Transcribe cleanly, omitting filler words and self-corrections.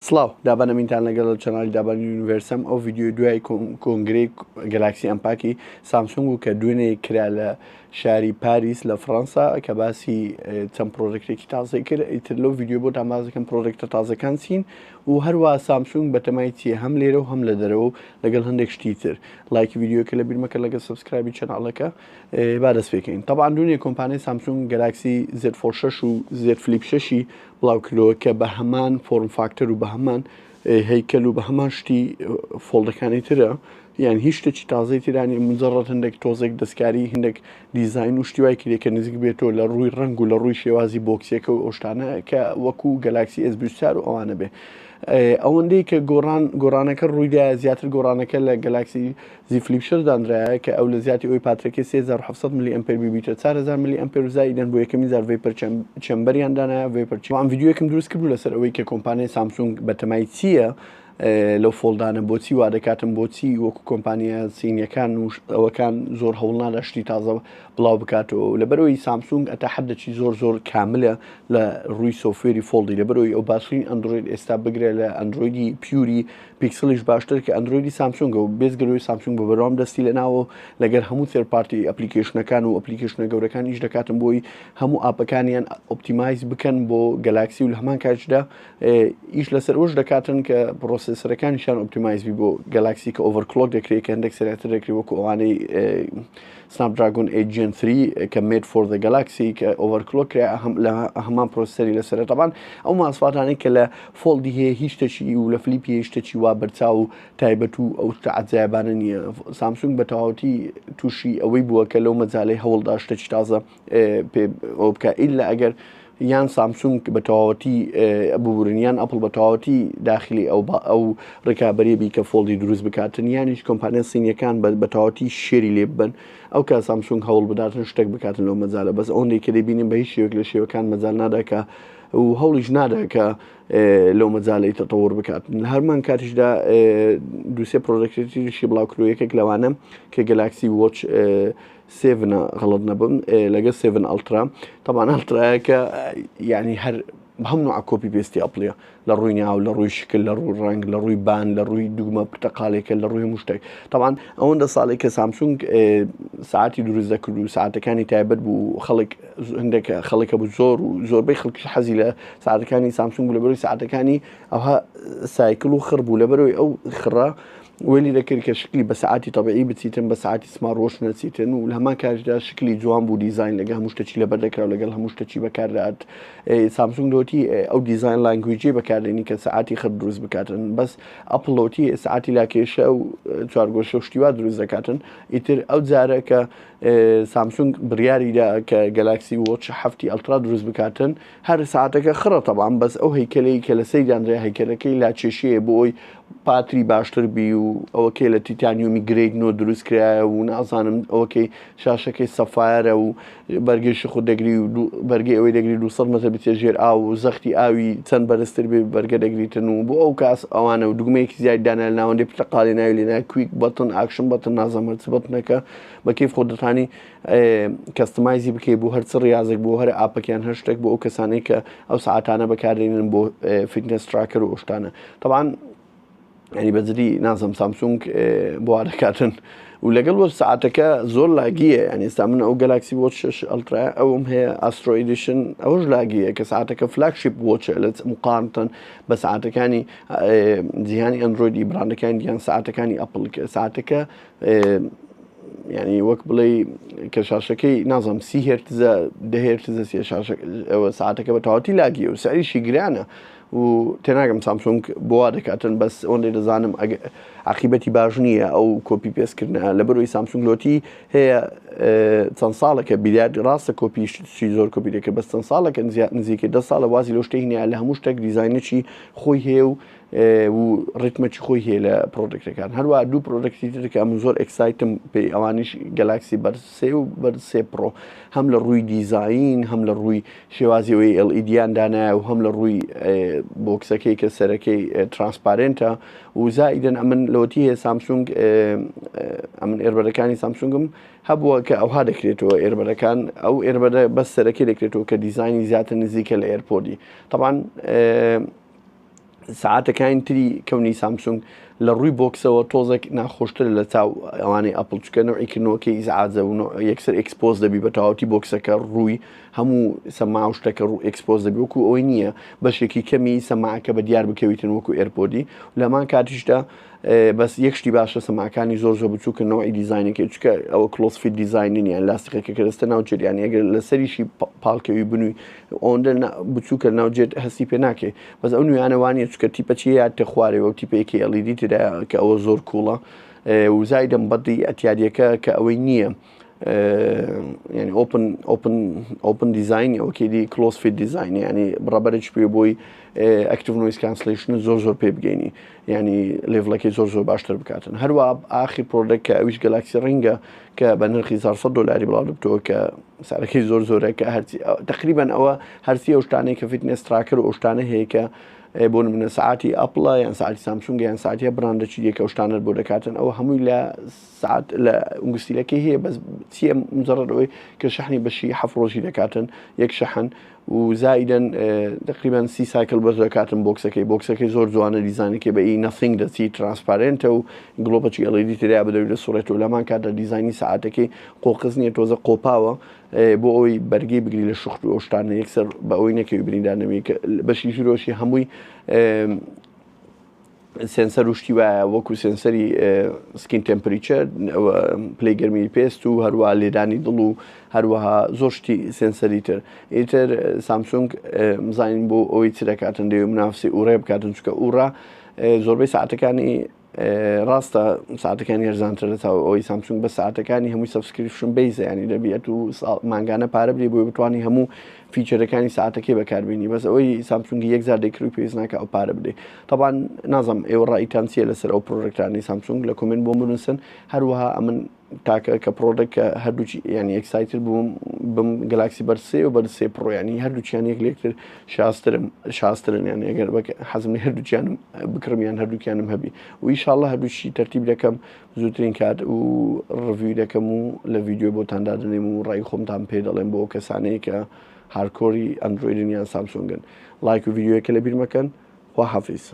سڵاو دابان ئەمینتان لەگەڵ لە channel ی دابان یونیڤێرسم ئەو ڤیدیۆی دوای کۆنگرەی گەلاکسی Unpacked ی سامسونگ و کە دوێنێ کرا لە شاری پاریس لە فڕەنسا کە باسی چەند product ێکی تازەی کرد ئیتر لەو ڤیدیۆ بۆ تامازەکەم product ە تازەکان چین و هەروە سامسونگ بەتەمای چیە هەم لێرە و هەم لە دەرەوە و لەگەڵ هەندێک شتی تر لایکی ڤیدیۆکە لە بیرمەکە لەگەڵ subscribe ی channel ەکە با دەست پێکەین تەبعەن دوێنێ کۆمپانیای سامسونگ گەلاکسی Z Fold 6 و Z Flip 6 بڵاوکردەوە کە بە هەمان form factor و بە هەمان هەیکەل و بە هەمان شتی Fold ەکانی ترە یان هیچ شتێکی تازەی تیرانی مجرد هەندێک تۆزێک دەستکاری هەندێک دیزاین و شتی وای کرێ کە نزیک بێتەوە لە ڕووی ڕەنگ و لە ڕووی شێوازی box ەکە و ئەوشتانە کە وەکو گەلاکسی S 24 و ئەوانە بێ ئەوەندەی کە گۆڕان گۆڕانەکە ڕوویدا زیاتر گۆڕانەکە لە گەلاکسی Z Flip 6 دانرایە کە ئەو لە زیاتی ئەوی پاترەکەی 3700 ملی ئەمپێر بیبیتە 4000 ملی ئەمپێر و زایدەن بۆ یەکەمین جار vapor chamber یان دانایە vapor ئەم ڤیدیۆیەکم دروست کردو لەسەر ئەوەی کە کۆمپانیای سامسونگ بەتەمای چییە لەو Fold انە بۆچی وا دەکاتن بۆچی وەکو کۆمپانیا سینیەکان و ئەوەکان زۆر هەوڵ نادا شتی تازە بڵاو بکاتەوە لەبەرەوەی سامسونگ ئەتا حدەکی زۆر زۆر کاملە لە ڕووی software ی Fold ی لەبەرەوەی ئەو باشترین ئەندروید ئێستا بگرە لە ئەندرویدی pure ی پیکسلیش باشتر کە ئەندرویدی سامسونگە و بێزگەلەوەی سامسونگ بە بەردەوام دەستی لە ناوە لەگەر هەموو third party application ەکان و application ە گەورەکان ئیش دەکاتن بۆی هەموو app ەکانیان optimize بکەن بۆ گەلاکسی و لە هەمان کاتیشدا ئیش لەسەر ئەوش دەکاتن کە processor ەکانیشان optimize بی بۆ گەلاکسی کە overclock دەکرێت کە هەندێک سەراتر دەکرێت وەکو ئەوانەی Snapdragon 8 Gen 3 کە made for the Galaxy کە overclock کرا لە هەمان processor ی لەسەرە تەبان ئەو ماسفاتانەی کە لە Fold ی هەیە هیچ شتێکی و لە Flip ی هەیە شتێکی وا بەرچاو و تایبەت و ئەو شتە عەجایبانە نییە سامسونگ بە تەواوەتی تووشی ئەوەی بووە کە لەو مەجالەی هەوڵدا شتێکی تازە پێ ئەوە بکە ئیلا ئەگەر یان سامسونگ بە تەواوەتی ببورن یان ئەپل بە تەواوەتی داخلی ئەو ئەو ڕکابەریە بی کە Fold ی دروست بکاتن یانیش کۆمپانیا سینیەکان بە تەواوەتی شێری لێ ببن ئەو کە سامسونگ هەوڵ بداتن شتێک بکاتن لەو مەجالە بەس ئەوەندەی کە دەبینین بە هیچ شێوەیەک لە شێوەکان مەجال نادا کە و هەوڵیش نادا کە لەو مەجالەی تەتەور بکات لە هەرمان کاتیشدا دوسێ product یشی بڵاو کرد یەکێک لەوانە کە گەلاکسی Watch seven ە غەڵت نەبم لەگە seven Ultra تەبان Ultra یەکە یعنی هەر هەم نوع copy paste ی ئەپڵیە لە ڕووی ناو لە ڕووی شکل لە ڕووی ڕەنگ لە ڕووی بان لە ڕووی دوگمە پرتەقالێکە لە ڕووی هەموو شتێک تەبان ئەوەندە ساڵێک کە سامسونگ ساعتی دروست دەکرد و ساعتەکانی تایبەت بوو خەڵک هەندێک خەڵکە بوو زۆر و زۆربەی خەڵکی حەزی لە ساعتەکانی سامسونگ بوو لەبەرەوەی ساعتەکانی ئەوها سایکل و خڕ بوو لەبەرەوەی ئەو خڕە وەلی دەکرد کە شکلی بە سەعاتی تەبیعی بچیتن بە سەعاتی smart watch نەچیتن و لە هەمان کاتیشدا شکلی جوان بوو دیزاین لەگە هەموو شتێکی لەبەر دەکرا و لەگەڵ هەموو شتێکی بەکاردات سامسونگ لۆتی ئەو design language ی بەکاردێنی کە سەعاتی خڕ دروست بکاتن بەس ئەپڵ لۆتی سەعاتی لاکێشە و چوارگۆشە و شتی وا دروست دەکاتن ئیتر ئەو جارە کە سامسونگ بڕیاریدا کە گەلاکسی Watch هەفتی Ultra دروست بکاتن هەر ساعتەکە خڕە تەبان بەس ئەو هەیکەلەی کە لە سەیدانرێ هەیکەلەکەی لاکێشەیە بۆ ئەوی پاتری باشتر بی و ئەوەکەی لە تیتانیۆمی grade 9 دروست کرایە و نازانم ئەوەکەی شاشەکەی sapphire ە و بەرگەی شخ دەگری و بەرگەی ئەوەی دەگری 200 مەتر بچێ ژێر ئاو و زەختی ئاوی چەند بەرزتر بێ بەرگە دەگریتن و بۆ ئەو کاس ئەوانە و دوگمەیەکی زیاد دانا لە ناوەندی پرتەقاڵی ناوی لێنا quick button action button نازانم هەرچ button ەکە بە کەیف خۆت دەتانی customize ی بکەی بۆ هەر چ ڕاضێک بۆ هەر app ەکیان هەر شتێک بۆ ئەو کەسانەی کە ئەو ساعتانە بەکاردێنن بۆ fitness tracker و ئەو شتانە طبعا ینی بەجدی نازم سامسونگ بۆ دەکاتن و لەگەڵ وە ساعتەکە زۆر laggy یە یعنی ئێستا من ئەو گەلاکسی Watch 6 Ultra ئەوم هەیە Astro Edition ئەوش laggy یە کە ساعتەکە flagship watch ە لە مقارنتەن بە ساعتەکانی جیهانی ئەندرۆیدی براندەکانی دیان ساعتەکانی ئەپل کە ساعتەکە ینی وەک بڵێ کە شاشەکەی نازم سی هێرتزە دە هێرتزە سێ شاشە ئەوە ساعتەکە بە تەواوەتی laggy یە و سعریشی گرانە و تێناگەم سامسونگ بۆ وا دەکاتن بەس ئەوەندەی دەزانم عقیبەتی باش نییە ئەو copy paste کردنە لە بەرەوەی سامسونگ لۆتی هەیە چەند ساڵێکە بیدات ڕاستە کۆپی زۆر کۆپی دەکرد بەس چەند ساڵێکە نزیکەی دە ساڵە وازی لەو شتەی هێنا لە هەموو شتێک دیزاینێکی خۆی هەیە و و ڕیتمەکی خۆی هەیە لە product ەکان هەروە دوو product ی تر کە من زۆر excite م پێی ئەوانیش گەلاکسی Buds سێ و Buds سێ Pro هەم لە ڕووی دیزاین هەم لە ڕووی شێوازی ئەوەی LED یان دانایە و هەم لە ڕووی box ەکەی کە سەرەکەی transparent ە و زائیدەن ئەمن لەوەتی هەیە سامسونگ ئەمن earbud ەکانی سامسونگم هەبووە کە ئەوها دەکرێتەوە earbud ەکان ئەو earbud ە بەس سەرەکی دەکرێتەوە کە دیزاینی زیاتر نزیکە لە AirPod ی طبعا. سەعاتەکانی تری کەونی سامسونگ لە ڕووی box ەوە تۆزێک ناخۆشتر لە چاو ئەوانەی ئەپڵ چکە نەوعی کردنەوەکەی ئیزعاجە و یەکسەر expose دەبی بە تەواوەتی box ەکە ڕووی هەموو سەما و شتەکە ڕوو expose دەبی وەکو ئەوەی نییە بەشێکی کەمی سەماعەکە بە دیار بکەویتن وەکو AirPod ی لەمان کاتیشدا بەس یەک شتی باشە سەماعەکانی زۆر زۆر بچووکن نەوعی دیزاینەکەی چونکە ئەوە close fit design نییە لاستیقەکە کە دەستە ناو جێت یانی ئەگەر لەسەریشی پاڵکەوی بنووی ئەوەندە بچووکە ناو جێت هەستی پێ ناکەی بەس ئەو نوێیانە وانە چونکە تیپە چی یادتە خوارەوە و تیپەیەکی LED تێدا کە ئەوە زۆر cool ە و زایدەم بەدی ئەتیادیەکە کە ئەوەی نییە یعنی open open open design ئەوکەی close fit design ینی ڕەبەرێکی پێ بۆی active noise cancellation زۆر زۆر پێ بگەینی ینی level ەکەی زۆر زۆر باشتر بکاتن هەروە ئاخی product کە ئەویش Galaxy Ring ە کە بە نرخی 400 دلاری بڵاو دەبتەوە کە سارەکەی زۆر زۆرە کە هەرچی تقریبان ئەوە هەرسی ئەو شتانەی کە fitness tracker و ئەو شتانە هەیە کە بۆ نمونە سعاتی ئەپڵە یان ساعتی سامسونگ یان ساعتیە براندەچی دیکە ئەو شتانە بۆ دەکاتن ئەوە هەمووی لە سعات لە ئونگستیلەکەی هەیە بەس چیە مجرد ئەوەی کە شەحنی بەشی حەف ڕۆژی دەکاتن یەک شەحن و زائیدەن تقریبا سی cycle بەس دەکاتن box ەکەی box ەکەی زۆر جوانە دیزانەکەی بە ئی Nothing دەچی transparent ە و گڵۆپەکی LED تریا بەدەوی لە سوڕێت و لەمان کاتدا دیزانی سعاتەکەی قۆقز نییە تۆزە قۆپاوە بۆ ئەوی بەرگەی بگری لە شخت و ئەو شتانە یەکسەر بە ئەوەی نەکەوی بریندار نەبی بەشی ژورۆشی هەمووی sensor و شتی وایە وەکو sensor ی skin temperature پلەی گەرمی پێست و هەروە لێدانی دڵ و هەروەها زۆر شتی sensor ی تر ئیتر سامسونگ زانین بۆ ئەوەی چ دەکاتن دەوێ منافسی Oura بکاتن چونکە Oura زۆربەی ساعتەکانی ڕاستە ساعتەکانی هەرزانتر لە چاو ئەوەی سامسونگ بە ساعتەکانی هەمووی subscription base ە ینی دەبیێت و مانگانە پارە بدەی بۆی بتوانانی هەموو feature ەکانی ساعتەکەی بەکاربینی بەس ئەوەی سامسونگی یەک جار دەیکڕی پێویست ناکە ئەو پارە بدەی تەبان نازم ئێوە ڕایتان چییە لەسەر ئەو product انەی سامسونگ لە comment بۆم بنووسن هەروەها ئەمن تاکە کە product کە هەردووکی ینی excited بووم بم Galaxy Buds سێ و Buds سێ Pro ینی هەردووکیان یەک لێکتر شاسترم شاسترن یان ئەگەر بەک حەزم لە هەردووکیانم بکڕم یان هەردووکیانم هەبی و ئیشاڵڵە هەردووکی تەرتیب دەکەم زووترین کات و review دەکەم و لە ڤیدیۆ بۆتان دادەنێم و ڕای خۆمتان پێ دەڵێم بۆ کەسانەی کە hardcore ی ئەندرۆیدن یان سامسۆنگن لایک و ڤیدیۆیەکە لەبیر مەکەن خوا حافیز.